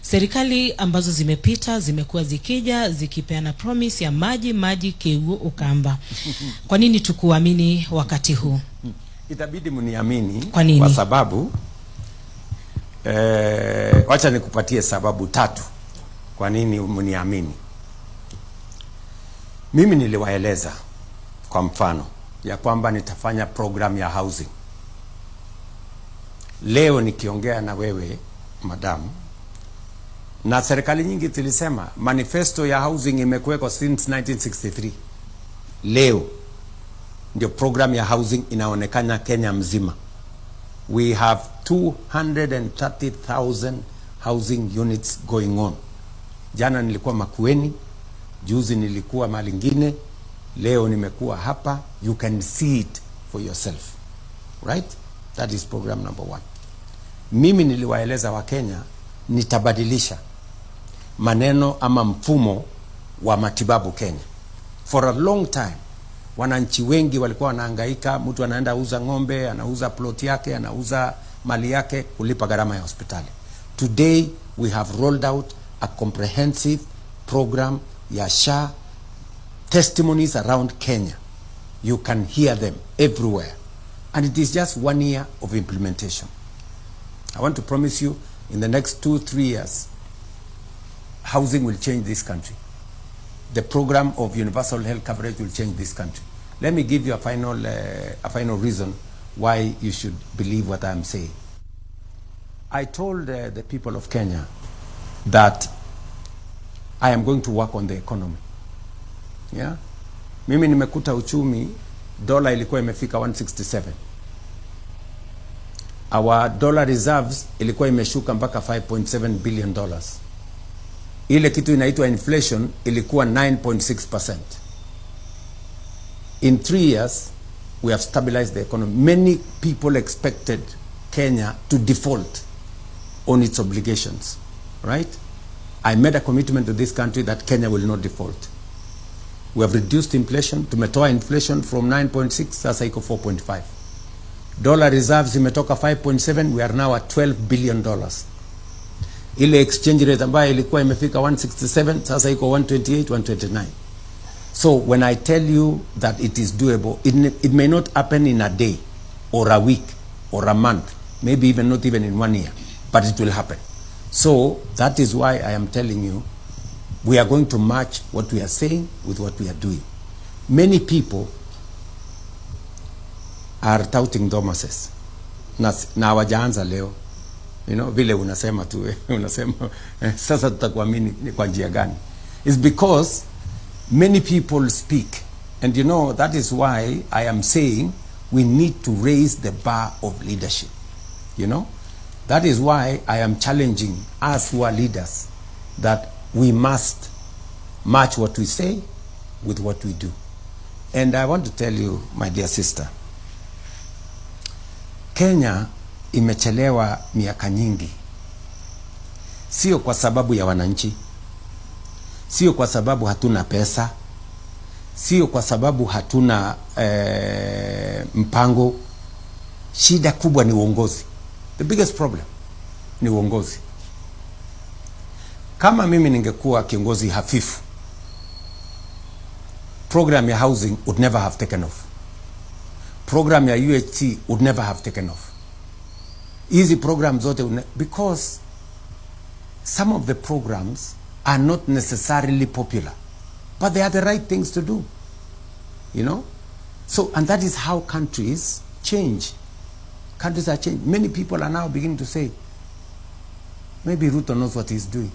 Serikali ambazo zimepita zimekuwa zikija zikipeana promise ya maji, maji, kiu, Ukamba. Kwa nini tukuamini wakati huu? Itabidi mniamini. Kwa nini? Kwa sababu wacha nikupatie sababu tatu kwa nini mniamini. Mimi niliwaeleza kwa mfano ya kwamba nitafanya program ya housing. Leo nikiongea na wewe, madam, na serikali nyingi zilisema manifesto ya housing imekuwekwa since 1963. Leo ndio program ya housing inaonekana Kenya mzima. We have 230,000 housing units going on. Jana nilikuwa Makueni, juzi nilikuwa mahali ingine, leo nimekuwa hapa. You can see it for yourself, right? That is program number one. Mimi niliwaeleza Wakenya nitabadilisha maneno ama mfumo wa matibabu Kenya. For a long time wananchi wengi walikuwa wanahangaika, mtu anaenda uza ng'ombe, anauza plot yake, anauza mali yake kulipa gharama ya hospitali. Today we have rolled out a comprehensive program ya SHA. Testimonies around Kenya, you can hear them everywhere, and it is just one year of implementation. I want to promise you, in the next 2, 3 years, housing will change this country. The program of universal health coverage will change this country. Let me give you a final reason why you should believe what I'm saying. I told the people of Kenya that I am going to work on the economy. Yeah? Mimi nimekuta uchumi, dola ilikuwa imefika 167. Our dollar reserves ilikuwa imeshuka mpaka $5.7 billion. Ile kitu inaitwa inflation ilikuwa 9.6%. In 3 years we have stabilized the economy. Many people expected Kenya to default on its obligations, right? I made a commitment to this country that Kenya will not default. We have reduced inflation. Tumetoa inflation from 9.6, sasa iko 4.5. Dollar reserves imetoka 5.7, we are now at $12 billion. Ile exchange rate ambayo ilikuwa imefika 167, sasa iko 128, 129. So when I tell you that it is doable, it may not happen in a day or a week or a month, maybe even not even in one year, but it will happen. So that is why I am telling you we are going to match what we are saying with what we are doing. Many people are doubting Thomases na hawajaanza leo. Vile unasema tu, unasema, sasa tutakuamini ni kwa njia gani? It's because many people speak, and that is why I am saying we need to raise the bar of leadership. That is why I am challenging us who are leaders that we must match what we say with what we do. And I want to tell you, my dear sister, Kenya imechelewa miaka nyingi, sio kwa sababu ya wananchi, sio kwa sababu hatuna pesa, sio kwa sababu hatuna mpango. Shida kubwa ni uongozi. The biggest problem ni uongozi. Kama mimi ningekuwa kiongozi hafifu, program ya housing would never have taken off. Program ya UHC would never have taken off. Hizi program zote, because some of the programs are not necessarily popular, but they are the right things to do. So, and that is how countries change. Countries are changing. Many people are now beginning to say, "Maybe Ruto knows what he's doing."